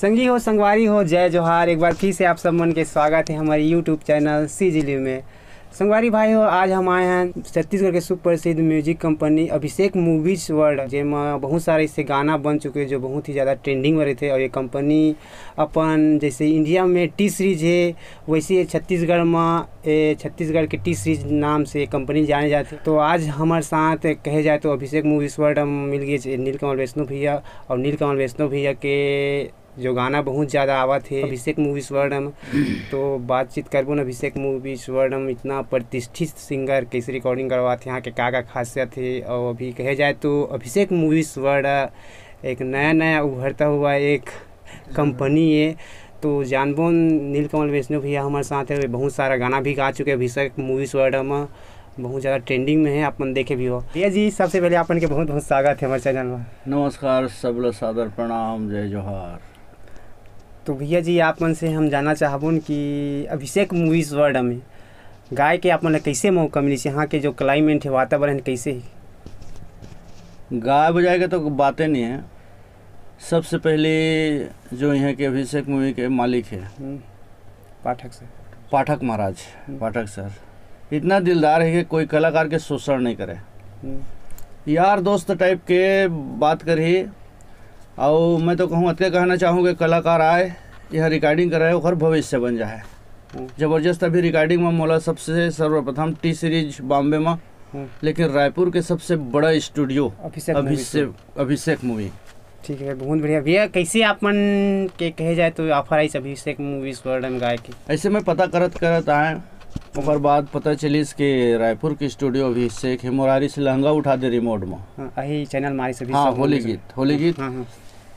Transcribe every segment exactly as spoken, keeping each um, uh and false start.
संगी हो, संगवारी हो, जय जोहार। एक बार फिर से आप सब मन के स्वागत है हमारे YouTube चैनल सी जी लिव में। संगवारी भाई हो, आज हम आए हैं छत्तीसगढ़ के सुप्रसिद्ध म्यूजिक कंपनी अभिषेक मूवीज वर्ल्ड, जेमा बहुत सारे ऐसे गाना बन चुके हैं जो बहुत ही ज़्यादा ट्रेंडिंग में रहिथे। और ये कंपनी अपन जैसे इंडिया में टी सीरीज है, वैसे ही छत्तीसगढ़ में, ए, छत्तीसगढ़ के टी सीरीज नाम से कंपनी जाने जाते। तो आज हमारे साथ कहे जाए तो अभिषेक मूवीज वर्ल्ड हम मिल गए नीलकमल वैष्णव भैया, और नीलकमल वैष्णव भैया के जो गाना बहुत ज़्यादा आवत है अभिषेक मूवीज वर्ल्ड में। तो बातचीत करबो न अभिषेक मूवीज वर्ल्ड में, इतना प्रतिष्ठित सिंगर कैसे रिकॉर्डिंग करवात है, यहाँ के का का खासियत है। और अभी कहे जाए तो अभिषेक मूवीज वर्ल्ड एक नया नया उभरता हुआ एक कंपनी है। तो जानबो नीलकमल वैष्णव भैया हमारे साथ है, वे बहुत सारा गाना भी गा चुके हैं अभिषेक मूवीज वर्ल्ड में, बहुत ज़्यादा ट्रेंडिंग में है, आप मन देखे भी हो। भैया जी, सबसे पहले आप मन के बहुत बहुत स्वागत है हमारे चैनल में। नमस्कार, सबला सादर प्रणाम, जय जोहार। तो भैया जी, आप मन से हम जानना चाहबोन कि अभिषेक मूवीज वर्ल्ड में गाय के आप मन ला कैसे मौका मिलिस, यहाँ के जो क्लाइमेट है, वातावरण कैसे है? गाय बजाए के तो बातें नहीं है। सबसे पहले जो यहाँ के अभिषेक मूवी के मालिक है, हम्म, पाठक सर। पाठक महाराज, हम्म। पाठक सर इतना दिलदार है कि कोई कलाकार के शोषण नहीं करे। हम्म। यार दोस्त टाइप के बात करही। और मैं तो कहूँ, अतके कहना चाहूँ कि कलाकार आए, यहाँ रिकॉर्डिंग कराए, ओकर भविष्य बन जाए। हम्म। जबरदस्त। अभी रिकॉर्डिंग में मोला सबसे सर्वप्रथम टी सीरीज बॉम्बे में, हम्म। लेकिन रायपुर के सबसे बड़ा स्टूडियो अभिषेक मूवी अभिषेक, अभिषेक मूवी। ठीक है, बहुत बढ़िया। भैया, कैसे आप मन के कहे जाए तो ऑफर आइस अभिषेक मूवीज वर्ल्ड में गाय के? ऐसे मैं पता करत करत आए, ओकर बाद पता चलिस कि रायपुर के स्टूडियो अभिषेक है, मोर आरिस लहंगा उठा दे रिमोट में। हाँ, यही चैनल मारिस अभी हाँ, सब होली मूवीज। गीत, होली गीत। हाँ, हाँ।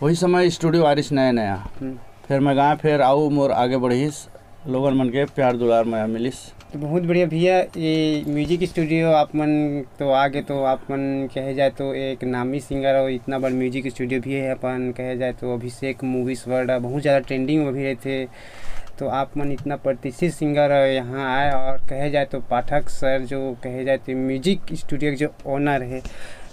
वही समय स्टूडियो आरिस नया नया। हम्म। फिर मैं गाए, फिर आऊ मोर आगे बढ़िस, लोगन मन के प्यार दुलार मया मिलिस। तो बहुत बढ़िया भैया, ये म्यूजिक स्टूडियो आप मन तो आगे, तो आप मन कहे जाए तो एक नामी सिंगर और इतना बड़ा म्यूजिक स्टूडियो भी है अपन, कहे जाए तो अभिषेक मूवीज वर्ल्ड बहुत ज़्यादा ट्रेंडिंग में भी रहते। तो आप मन इतना प्रतिष्ठित सिंगर यहाँ आए, और कहे जाए तो पाठक सर जो कहे जाए तो म्यूजिक स्टूडियो के जो ओनर है,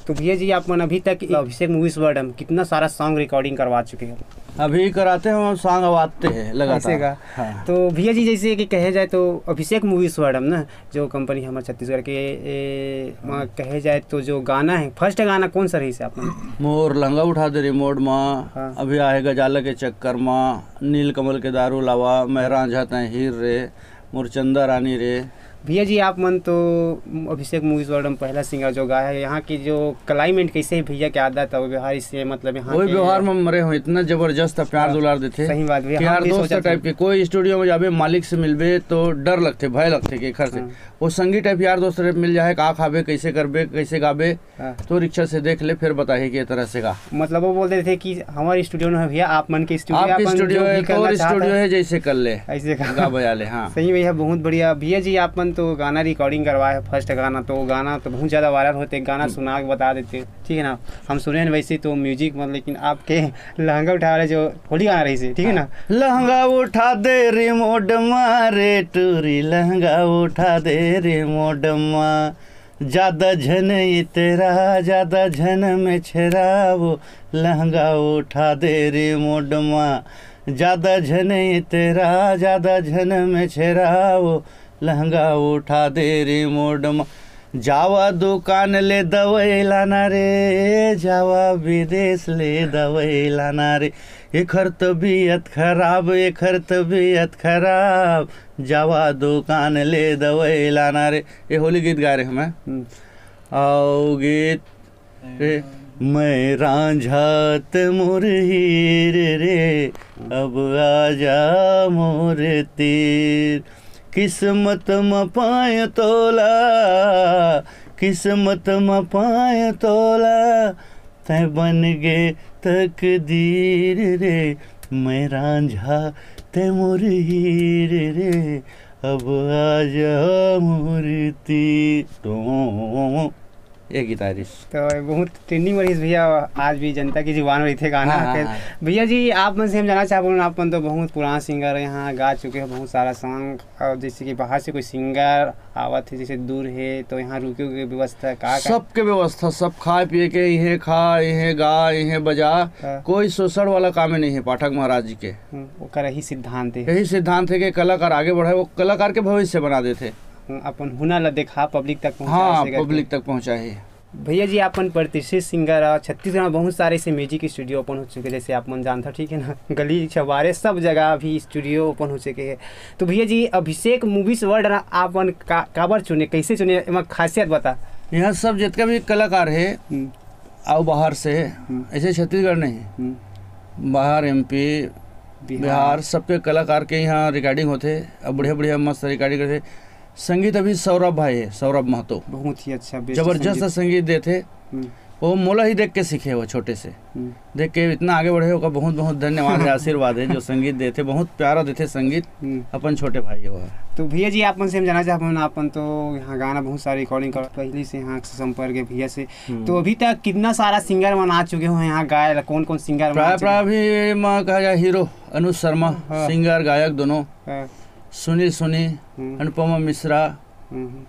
तो भैया जी, आप मन अभी तक अभिषेक मूवीज वर्ल्ड में कितना सारा सॉन्ग रिकॉर्डिंग करवा चुके हो? अभी कराते हैं हम सॉन्ग, अब आते हैं लगातार। ऐसे का? हाँ। तो भैया जी, जैसे कि कहे जाए तो अभिषेक मूवीज वर्ल्ड में ना, जो कंपनी हमारे छत्तीसगढ़ के, ए, हाँ। कहे जाए तो जो गाना है, फर्स्ट गाना कौन सा रहिस आप मन? मोर लहंगा उठा दे रिमोट मा, हाँ। अभी आहे गजाला के चक्कर मा, नील कमल के दारू लावा, मैं रांझा तैं हीर रे, मोर चंदा रानी रे। भैया जी, आप मन तो अभिषेक मूवीज वर्ल्ड में पहला सिंगर जो गाए है, यहाँ की जो क्लाइमेट कैसे है भैया, क्या आदत है, वो व्यवहार इससे, मतलब, यहाँ वही के व्यवहार में मरे हो, इतना जबरदस्त प्यार हाँ, दुलार देथे। सही बात भैया, कि हम यार भी दोस्त सोचत टाइप हन। के कोई स्टूडियो में जाबे, मालिक से मिलबे तो डर लगथे, भय लगथे कि एखर से। हाँ। वो संगी टाइप यार दोस्त टाइप मिल जाए, का खाबे, कैसे करबे, कैसे गाबे, हाँ। तो रिक्शा से देख ले, फिर बताही कि ये तरह से गा। मतलब वो बोल देथे कि हमारे स्टूडियो में है भैया, आप मन के स्टूडियो, आपके अपन स्टूडियो जो है, भी करना तोर चाहत स्टूडियो है। है, जैसे कर ले। ऐसे का। गा बजा ले, हाँ। सही भैया, बहुत बढ़िया। भैया जी, आप मन तो गाना रिकॉर्डिंग करवाए हैं, फर्स्ट गाना, तो गाना तो बहुत ज़्यादा वायरल होते, गाना हम्म। सुना के बता देते, ठीक है ना? हम सुने हैं वैसे तो म्यूजिक, मतलब, लेकिन आपके लहंगा उठा वाले जो होली गाना रहिसे, ठीक है ना? हाँ। लहंगा उठा दे रिमोट मा रे टूरी, लहंगा उठा दे रिमोट मा, ज्यादा झन इतरा, ज्यादा झन में छेरावो, लहंगा उठा दे रिमोट मा, ज्यादा झन इतरा, ज्यादा झन में छेरावो, लहंगा उठा दे रिमोट मा। जावा दुकान ले दवाई लाना रे, जावा विदेश ले दवाई लाना रे, एखर तबीयत खराब, एखर तबीयत खराब, जावा दुकान ले दवाई लाना रे। ये होली गीत गाए रहे हमें। हम्म। आओ गीत रे, मैं रांझा ते मोर हीर रे, अब आजा मोर तीर। किस्मत म पाए तोला, किस्मत म पाए तोला, तै बन गे तकदीर रे, मैं रांझा ते मोर हीर रे, अब आजा मोर तीर। टों। ये गीत आए रिहिस। तो बहुत ट्रेंडिंग में रहिस भैया, आज भी जनता की जुबान में रहिथे गाना। हाँ, हाँ, खैर, हाँ। भैया जी, आप मन से हम जानना चाहबो, आप मन तो बहुत पुराना सिंगर, यहाँ गा चुके हो बहुत सारा सॉन्ग, और जैसे कि बाहर से कोई सिंगर आवत है, जैसे दूर है, तो यहाँ रुके के व्यवस्था का, का? सबके व्यवस्था, सब खाए पिए के, इहें खा, इहें गा, इहें बजा, हाँ। कोई शोषण वाला काम ही नहीं है पाठक महाराज जी के। हम्म, ओकर यही सिद्धांत है। यही सिद्धांत है कि कलाकार आगे बढ़े, वो कलाकार के भविष्य बना देथे। हम्म, अपन हुनर ला देखा, पब्लिक तक पहुँचाए हाँ, से करके। पब्लिक तक पहुँचाए। भैया जी, अपन प्रतिष्ठित सिंगर और छत्तीसगढ़ में बहुत सारे ऐसे म्यूजिक स्टूडियो ओपन हो चुके हैं, जैसे आप मन जानता, ठीक है ना, गली छबारे सब जगह अभी स्टूडियो ओपन हो चुके हैं। तो भैया जी, अभिषेक मूवीज वर्ल्ड ना आप मन का, काबर चुने, कैसे चुने, एमा खासियत बता। यहाँ सब जितना भी कलाकार है, हम्म। आओ बाहर से, हम्म। ऐसे छत्तीसगढ़ नहीं, हम्म। बाहर एमपी, बिहार। बिहार, सबके कलाकार के यहाँ रिकॉर्डिंग होते, अब बढ़िया बढ़िया मस्त रिकॉर्डिंग करते। संगीत अभी सौरभ भाई है, सौरभ महतो। बहुत ही अच्छा, बेस्ट जबरदस्त संगीत। संगीत देते। हम्म। वो मोला ही देख के सीखे, वो छोटे से। हम्म। देख के इतना आगे बढ़े, ओकर बहुत बहुत धन्यवाद है, आशीर्वाद है, जो संगीत देते, बहुत प्यारा देते संगीत। हम्म। अपन छोटे भाई है वो। तो भैया जी, आप मन से हम जानना चाहबो ना, अपन तो यहाँ गाना बहुत सारा रिकॉर्डिंग कर, पहले से यहाँ से संपर्क है भैया से। हम्म। तो अभी तक कितना सारा सिंगर मन आ चुके हो यहाँ गाए ला, कौन कौन सिंगर मन आ प्राय, चुके प्राय हैं? अभी मैं कहा जाए हीरो अनुज शर्मा, हाँ। सिंगर गायक दोनों, हाँ। सुनील सोनी, हम्म। अनुपमा मिश्रा, हम्म।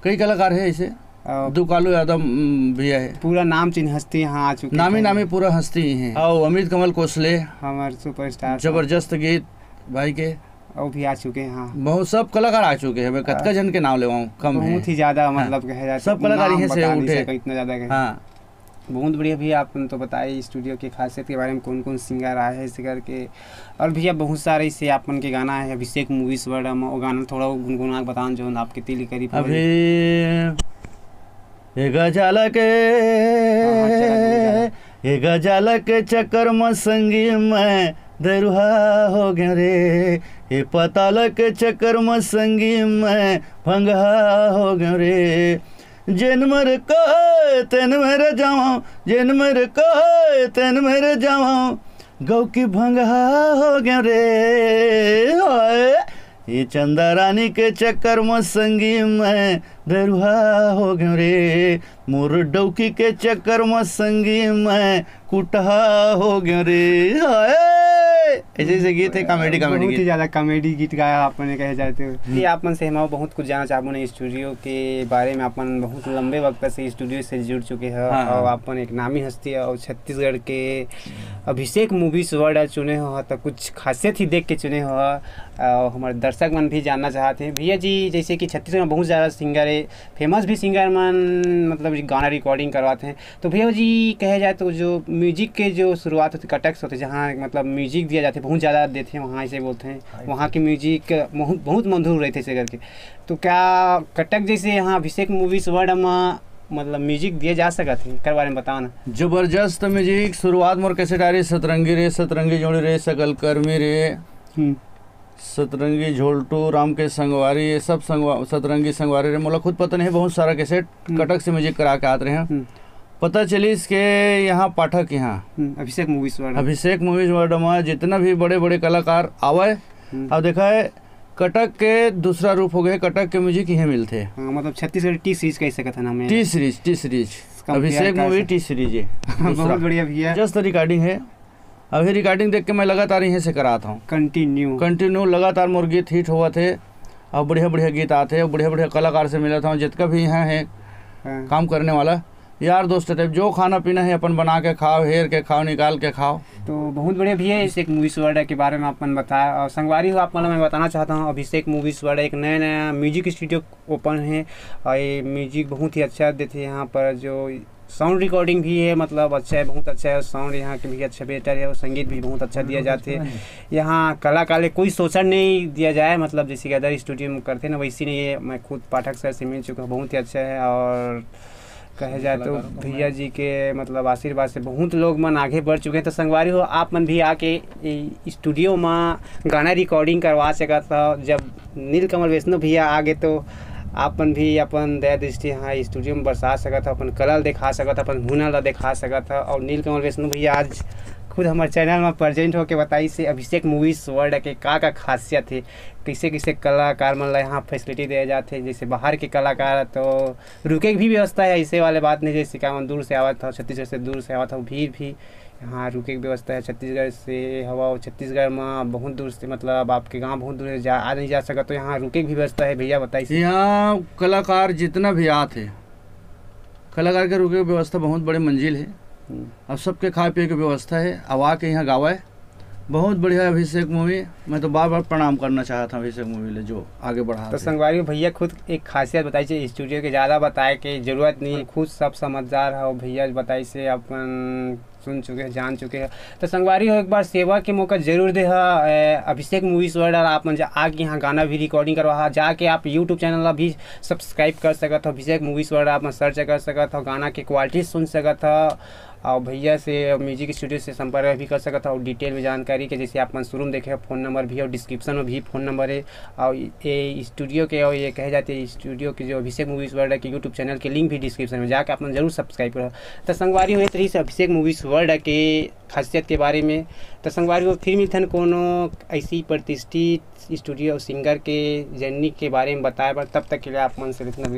कई कलाकार है ऐसे। और दो कालू यादव, हम्म, भी है। पूरा नाम चिन्ह हस्ती यहाँ आ चुके नामी हैं। नामी पूरा हस्ती ही है। और अमित कमल कोसले, हमारे सुपरस्टार। जबरदस्त गीत भाई के। वो भी आ चुके हैं, हाँ। बहुत सब कलाकार आ चुके हैं, मैं कतका हाँ। जन के नाम लेवाऊँ, कम है। बहुत ही ज़्यादा, हाँ। मतलब, कहे जाए तो सब कलाकार नाम यहीं से बता नहीं उठे। सके, इतना ज़्यादा है। हाँ। बहुत बढ़िया भैया, आपने तो बताया स्टूडियो की खासियत के बारे में, कौन कौन सिंगर आए हैं इसे करके। और भैया, बहुत सारे इसे आप मन के गाना है अभिषेक मूवीज वर्ल्ड में, वो गाना थोड़ा गुनगुना के बताओ, जो आपके दिल के करीब हो। अभी ए गजाला के, हाँ, हाँ, चला, गुनगुना। ए गजाला के चक्कर म संगी मैं दरुहा हो गए रे, ए पताल के चक्कर म संगी मैं भंगहा हो गए रे। जेन मेर कहे तेन मेर जावं, जेन मेर कहे तेन मेर जावं, गौ की भंगहा हो गयो रे। हाय, ये चंदा रानी के चक्कर म संगी मैं दरुहा हो गयो रे, मोर डौकी के चक्कर म संगी मैं कुटहा हो गयो रे। हाय, ऐसे ऐसे गीत है, कॉमेडी, कॉमेडी बहुत ही गीत। ज़्यादा कॉमेडी गीत गाया आपने, कहे जाए तो। हम्म। ये आप मन से हम बहुत कुछ जानना चाहबो ने स्टूडियो के बारे में। आप मन बहुत लंबे वक्त से स्टूडियो से जुड़ चुके हैं हाँ, और हाँ। आप मन एक नामी हस्ती है और छत्तीसगढ़ के अभिषेक मूवीज वर्ल्ड चुने हो, तो कुछ खासियत ही देख के चुने हो। और हमारे दर्शक मन भी जानना चाहते हैं भैया जी, जैसे कि छत्तीसगढ़ में बहुत ज़्यादा सिंगर है, फेमस भी सिंगर मन, मतलब, गाना रिकॉर्डिंग करवाते हैं, तो भैया जी, कहे जाए तो जो म्यूजिक के जो शुरुआत होती, कटक से होती, जहाँ, मतलब, म्यूजिक दिया जाते, बहुत ज़्यादा देते हैं, वहाँ इसे बोलते हैं, हाँ। वहाँ की म्यूजिक बहुत, बहुत मधुर रहते इसे करके। तो क्या कटक जैसे यहाँ अभिषेक मूवीज वर्ल्ड में, मतलब, म्यूजिक दिए जा सकत है, एकर बारे में बताओ ना। जबरदस्त म्यूजिक, शुरुआत मोर कैसेट आ रही, सतरंगी रे, सतरंगी जोड़ी रे, सकल कर्मी रे, हम्म। सतरंगी झोलटू, राम के संगवारी, ये सब संगवा-, सतरंगी संगवारी रे, मोला खुद पता नहीं, बहुत सारा कैसेट हम्म। कटक से म्यूजिक करा के आत रहे हैं। हम्म। पता चलिस के यहाँ पाठक यहाँ हम्म, अभिषेक मूवीज वर्ल्ड। अभिषेक मूवीज वर्ल्ड में जितना भी बड़े बड़े कलाकार आवे, हम्म। अब देखा है, कटक के दूसरा रूप हो गए, कटक के म्यूजिक इहें मिलथे। हाँ, मतलब, छत्तीसगढ़ टी सीरीज कह सकत है ना मैं। T series, T series. इसका अभिषेक प्यार का मूवी से। टी सीरीज है। बहुत दूसरा। बढ़िया भैया। जस्ट रिकॉर्डिंग है। अभी रिकॉर्डिंग देख के मैं लगातार इहें से करात हूँ। कंटिन्यू। कंटिन्यू लगातार मोर गीत हिट होवत है और बढ़िया बढ़िया गीत आते हैं, बढ़िया बढ़िया कलाकार से मिलत हूँ, जितना भी यहाँ है हाँ। काम करने वाला यार दोस्त टाइप, जो खाना पीना है अपन बना के खाओ, हेर के खाओ, निकाल के खाओ। तो बहुत बढ़िया भैया, अभिषेक मूवीज वर्ल्ड के बारे में अपन बताया। और संगवारी हो, आप मन ला मैं बताना चाहता हूँ, अभिषेक मूवीज वर्ल्ड एक नया नया म्यूजिक स्टूडियो ओपन है और ये म्यूजिक बहुत ही अच्छा देते हैं। यहाँ पर जो साउंड रिकॉर्डिंग भी है, मतलब, अच्छा है, बहुत अच्छा है। साउंड यहाँ के भी अच्छा, बेहतर है और संगीत भी बहुत अच्छा दिया जाते हैं। यहाँ कलाकार ले कोई शोषण नहीं दिया जाए, मतलब, जैसे कि अदर स्टूडियो में करते हैं ना, वैसे नहीं है। मैं खुद पाठक सर से मिल चुका हूँ, बहुत ही अच्छा है। और कहे जाए तो कलाकारों को भैया मैं जी के, मतलब, आशीर्वाद से बहुत लोग मन आगे बढ़ चुके हैं। तो संगवारी हो, आप मन भी आके ई स्टूडियो में गाना रिकॉर्डिंग करवा सकत हो। जब नीलकमल वैष्णव भैया आगे तो आप मन भी अपन दया दृष्टि यहाँ स्टूडियो में बरसा सकत हो, अपन कला ल दिखा सकत हो, अपन हुनर ला दिखा सकत हो। और नीलकमल वैष्णव भैया आज खुद हमर चैनल में प्रेजेंट होके बताइस हे अभिषेक मूवीज वर्ल्ड के का का खासियत हे, कैसे कैसे कलाकार मन ला यहाँ फैसिलिटी दिया जाथे। जैसे बाहर के कलाकार तो रुके के भी व्यवस्था है, ऐसे वाले बात नहीं, जैसे का मन दूर से आवत हो, छत्तीसगढ़ से दूर से आवत हो, भी भी यहाँ रुके के व्यवस्था है। छत्तीसगढ़ से हवा, छत्तीसगढ़ में बहुत दूर से, मतलब आपके गांव बहुत दूर है, जा आ नहीं जा सकत, तो यहाँ रुके के भी व्यवस्था है। भैया बताइस। यहाँ कलाकार जितना भी आत है, कलाकार के रुके के व्यवस्था बहुत बड़े मंजिल है। हम्म। अब सबके खाए पिए के व्यवस्था है, अब आके यहाँ गावे। बहुत बढ़िया अभिषेक मूवी, मैं तो बार बार प्रणाम करना चाहत हूँ अभिषेक मूवी ले, जो आगे बढ़ा तो है। संगवारी हो, भैया खुद एक खासियत बताइस हे स्टूडियो के, ज़्यादा बताए के जरूरत नहीं, खुद सब समझदार हो। भैया बताइस हे, अपन सुन चुके हैं, जान चुके हैं। तो संगवारी हो, एक बार सेवा के मौका जरूर दे हा, ए, अभिषेक मूवीज वर्ल्ड, और आप मन जा आके यहाँ गाना भी रिकॉर्डिंग करवा हा, जाके आप यूट्यूब चैनल ला भी सब्सक्राइब कर सकत हो, अभिषेक मूवीज वर्ल्ड आप मन सर्च कर सकत हो, गाना के क्वालिटी सुन सकत हो। और भैया से, म्यूजिक स्टूडियो से संपर्क भी कर सकत हो। और डिटेल में जानकारी के, जैसे आप मन शुरू में देखे, फ़ोन नंबर भी और डिस्क्रिप्शन में भी फ़ोन नंबर है। और ये स्टूडियो के, और ये कहे जाते हैं स्टूडियो के, जो अभिषेक मूवीज वर्ल्ड के यूट्यूब चैनल के लिंक भी डिस्क्रिप्शन में, जाके आप मन जरूर सब्सक्राइब करो। तो संगवारी हो, ये तरीके से अभिषेक मूवीज वर्ल्ड के खासियत के बारे में। तो संगवारी हो, फिर मिलथन कोनो ऐसी प्रतिष्ठित स्टूडियो और सिंगर के जर्नी के बारे में बताए बर। तब तक के लिए आप मन से इतना